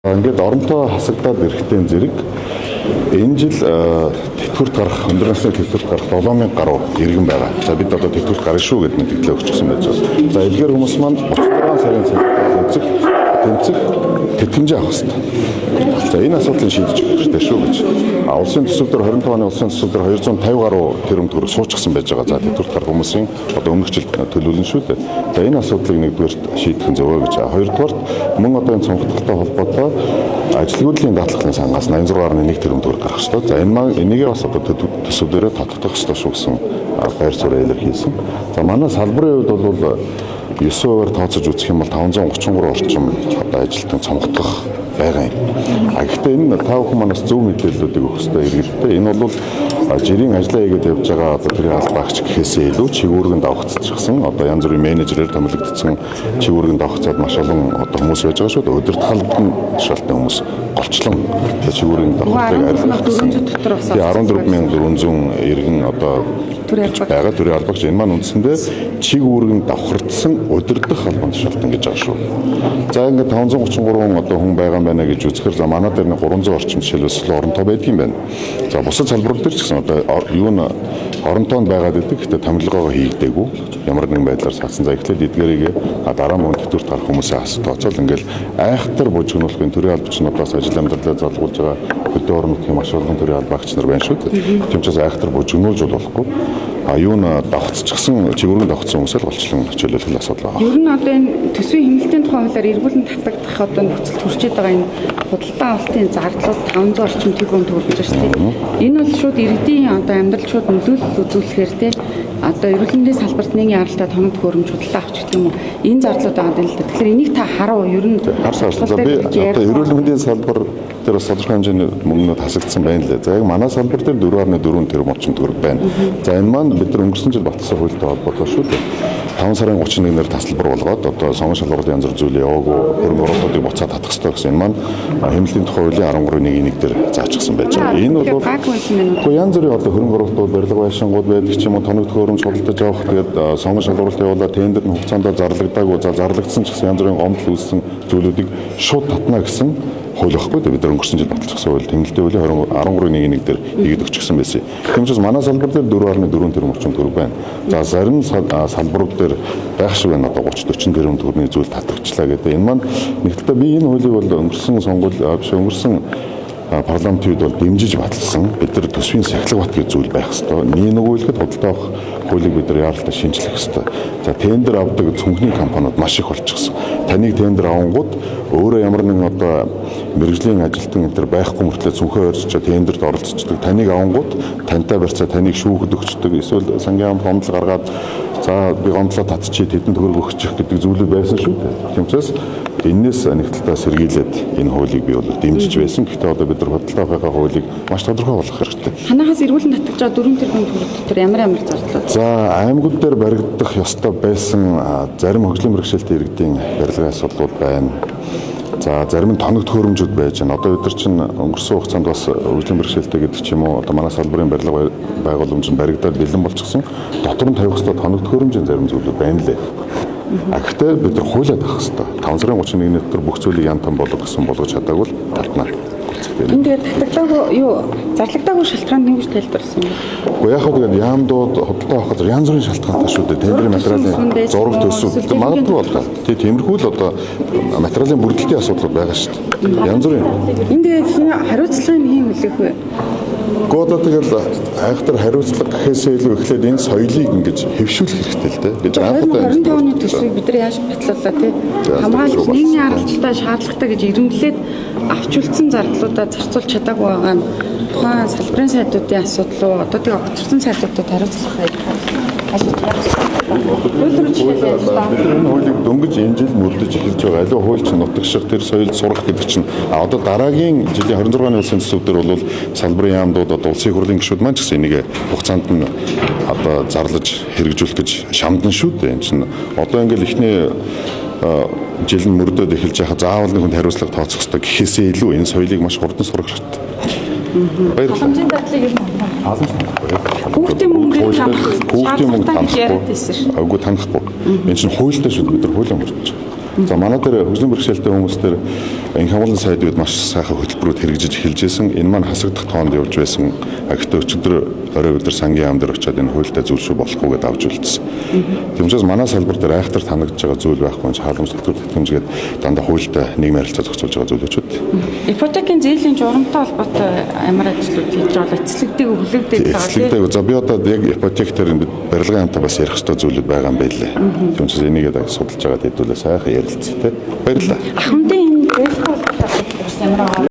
Ингээд оронтой хасагдаад ирэхтэй зэрэг энэ жил тэтгэврт гарах, өндөр насны тэтгэврт гарах 7000 гаруй иргэн байгаа. За бид одоо тэтгэврт гарна шүү гэдэг мэдээлэл өгчихсөн байж байгаа. За эдгээр хүмүүс маань 36 сарын цэцэг тэмцэх тэтгэмжээ авах хэрэгтэй. За энэ асуудлыг шийдэж өгөх хэрэгтэй шүү гэж. А улсын төсөв дээр 25 оны улсын төсөв дээр 250 гаруй тэрбум төгрөг суучихсан байж байгаа. За тэтгэврт гарах хүмүүсийн одоо өмнөх жил төлөвлөн шүү дээ. За энэ асуудлыг нэгдүгээрт шийдэх нь зөв гэж. Хоёрдугаарт мөн одоо энэ цонхтолтой холбоотой ажилгүйдлийн даатгалын сангаас 86.1 тэрбум төгрөг гарах ёстой. За энэ маань энийгээ бас одоо төсөв дээрээ тодтогох ёстой шүү гэсэн байр суурь илэрхийлсэн. За манай салбарын хувьд бол 9%-аар тооцож үзэх юм бол 533 орчим одоо ажилтан цомгдох байгаа юм. А гэхдээ энэ та бүхэн манаас зөв мэдээллүүдийг өгөх ёстой иргэдтэй. Энэ бол жирийн ажиллаа хийгээд явж байгаа одоо тэрийн албаагч гэхээсээ илүү чигүүргэн давхцчихсан одоо янз бүрийн менежерээр томилогдсон чигүүргэн давхцаад маш олон одоо хүмүүс байж байгаа шүү дээ. Удирдах албан тушаалтай хүмүүс голчлон одоо чигүүргэн давхцыг арилгах гэсэн. 14,400 иргэн одоо байгаа төрийн албагч энэ маань үндсэндээ чиг үүргэнд давхардсан удирдах албан тушаалтан гэж байгаа шүү. За ингээд 533 одоо хүн байгаа юм байна гэж үзэхээр за манай дээр нэг 300 орчим жишээлбэл сул оронтой байдгийн байна. За бусад салбарууд дээр ч гэсэн одоо юу н оронтойнд байгаад идэг. Гэхдээ томилгоогоо хийгдээгүй. Ямар нэгэн байдлаар саасан. За эхлээд эдгээрийг дараа мөн тэтгэврт гарах хүмүүсээ асуу тооцоол ингээл айхтар бужигнуулах энэ төрийн албачнуудаас ажил амьдралаа залгуулж байгаа хөдөө орон нутгийн маш олон төрийн албаагч нар байна шүү дээ. Тийм учраас айхтар бужигнуулж болохгүй. А юу н давхцчихсан чигүүрэн давхцсан хүмүүсээ л голчлон хичээлүүлэх асуудал байна. Ер нь одоо энэ төсвийн хэмнэлтийн тухай хуулиар эргүүлэн татагдах одоо нөхцөлд хүрчээд байгаа энэ худалдаа авалтын зардлууд 500 орчим тэрбум төгрөг гэж байна шүү дээ. Энэ бол шууд иргэдийн одоо амьдрал шууд нөлөөлөл үзүүлэхээр те одоо эрүүл мэндийн салбарт нийгмийн аралтай тоног төхөөрөмж худалдаа авах гэх юм уу энэ зардлууд байгаа юм л да. Тэгэхээр энийг та харав ер нь харсан. За би одоо эрүүл мэндийн салбар дээр бас тодорхой хэмжээний мөнгөнүүд хасагдсан байна лээ. За яг манай салбар дээр 4.4 тэрбум орчим төгрөг байна. За энэ маань бид нар өнгөрсөн жил баталсан хуультай холбоотой шүү дээ. 5 сарын 31-ээр тасалбар болгоод одоо сонгон шалгуурлын янз бүр зүйл яваагүй хөрөнгө оруулалтыг буцаад татах ёстой гэсэн. Энэ маань хэмнэлтийн тухай хуулийн 13.1-1 дээр заачихсан байж байгаа. Энэ бол үгүй янз бүрийн одоо хөрөнгө оруулалтууд, барилга байшингууд байдаг ч юм уу, тоног төхөөрөмж худалдаж авах, тэгээд сонгон шалгуурлалт явуулаад тендер нь хугацаанд зарлагдаагүй, за зарлагдсан ч гэсэн янз бүрийн гомдол үүссэн зүйлүүдийг шууд татна гэсэн хууль байхгүй дээ. Бид нар өнгөрсөн жил баталчихсан хууль тэмгэлтийн хуулийн 13.1-1 дээр хийгээд өгчихсэн байсан. Тийм учраас манай салбар дээр 4.4 тэрбум орчим төгрөг байна. За зарим салбарууд дээр байх шиг байна одоо 30 40 тэрбум төгрөгийн зүйл татагчлаа гэдэг. Энэ маань нэг талдаа би энэ хуулийг бол өнгөрсөн сонгуул биш өнгөрсөн парламентын үед бол дэмжиж баталсан. Бид нар төсвийн сахилга бат гэж зүйл байх ёстой. Нэг нөгөө хэлэхэд худалдаа авах хуулийг бид нар яаралтай шинжлэх ёстой. За тендер авдаг цүнхний компаниуд маш их болчихсон. Таныг тендер авангууд өөрөө ямар нэгэн одоо мэргэжлийн ажилтан энэ төр байхгүй мөртлөө цүнхээ орж тендерт оролцдог. Таныг авангууд тантай барьцаа таныг шүүхэд өгчдөг. Эсвэл сангийн яамд гомдол гаргаад за би гомдлоо татчих тэдэн төгрөг өгчих гэдэг зүйлүүд байсан шүү дээ. Тийм учраас энээс нэг талдаа сэргийлээд энэ хуулийг би бол дэмжиж байсан. Гэхдээ одоо бид нар худалдаа авахынхаа хуулийг маш тодорхой болгох хэрэгтэй. Танахаас эргүүлэн татгаж байгаа 4 тэрбум төгрөг дотор ямар ямар зардлууд? За аймагуд дээр баригдах ёстой байсан зарим хөгжлийн бэрхшээлтэй иргэдийн барилгын асуудлууд байна. За зарим нь тоног төхөөрөмжүүд байж байна. Одоо бид нар чинь өнгөрсөн хугацаанд бас хөгжлийн бэрхшээлтэй гэдэг ч юм уу одоо манай салбарын барилга байгууламж нь баригдаад бэлэн болчихсон. Дотор нь тавих ёстой тоног төхөөрөмжийн зарим зүйлүүд байна лээ. А гэхдээ бид нар хуулиад авах ёстой. 5 сарын 31-ний дотор бүх зүйлийг ян тан болго гэсэн болгож чадаагүй л татнаа. Энэ тэгээд татагдаагүй юу зарлагдаагүй шалтгаан нь юу гэж тайлбарласан юм бэ? Гэхдээ яг хөө тэгээд яамдууд худалдаа авах газар янз бүрийн шалтгаантай шүү дээ. Тендерийн материалын зураг төсөв магадгүй бол тий тиймэрхүү л одоо материалын бүрдэлтийн асуудлууд байгаа шүү дээ. Янз бүрийн. Энэ тэгээд хариуцлагын хийн хүлээх вэ? Гэхдээ одоо тэгэл айхтар хариуцлага гэхээсээ илүү эхлээд энэ соёлыг ингэж хэвшүүлэх хэрэгтэй л дээ. Гэж анх удаа 25 оны төсвийг бид нар яаж батлуулаа тий? Хамгаалалт нийгмийн аралтай шаардлагатай гэж ирэмблээд авч үлдсэн зардлуудаа зарцуулж чадаагүй байгаа нь тухайн салбарын сайдуудын асуудал уу? Одоо тэгээ огцорсон сайдуудад хариуцлага ажиллаж хууль руу жишээлээ. Бид энэ хуулийг дөнгөж энэ жил мөрдөж эхэлж байгаа. Аливаа хууль чинь нутагших тэр соёлд сурах гэдэг чинь одоо дараагийн жилийн 26 оны улсын төсөв дээр бол салбарын яамдууд одоо улсын хурлын гишүүд маань ч гэсэн энийг хугацаанд нь одоо зарлаж хэрэгжүүлэх гэж шамдан шүү дээ. Энэ чинь одоо ингээл эхний жил нь мөрдөөд эхэлж байхад заавал нэг хүнд хариуцлага тооцох ёстой гэхээсээ илүү энэ соёлыг маш хурдан сурах хэрэгтэй. Баярлалаа. Халамжийн дадлыг ер нь хүүхдийн мөнгөийг танах, хүүхдийн мөнгө танахгүй. Үгүй танахгүй. Энэ чинь хуультай шүү дээ. Бид нар хуулиа мөрдөж байгаа. За, манай дээр хөгжлийн бэрхшээлтэй хүмүүс дээр энх хамгааллын сайд үед маш сайхан хөтөлбөрүүд хэрэгжиж эхэлж байсан. Энэ маань хасагдах тоонд явж байсан. А гэхдээ өчигдөр орой бид нар сангийн яам дээр очиод энэ хуультай зүйл шүү, болохгүй гэдээ авч үлдсэн. Тийм учраас манай салбар дээр айхтар танагдж байгаа зүйл байхгүй ч халамж, тэтгэвэр, тэтгэмж гээд дандаа хуультай нийгмийн харилцаа зохицуулж байгаа зүйлүүд. Ипотекийн зээлийн журамтай холбоотой ямар ажлууд хийж байгаа бол эцэслэгдэг, хүлээгдээд байгаа, тийм. Эцэслэгдэг. За, би одоо яг ипотек дээр бид барилгын яамтай бас ярих хэрэгтэй зүйлүүд байгаа юм байлээ. Тийм учраас энийг яг судалж байгаа хэдүүлээ сайхан ярилцъя, те. Баярлалаа. Ахмадын энэ зээлтэй холбоотой асуудал ямар байгаа?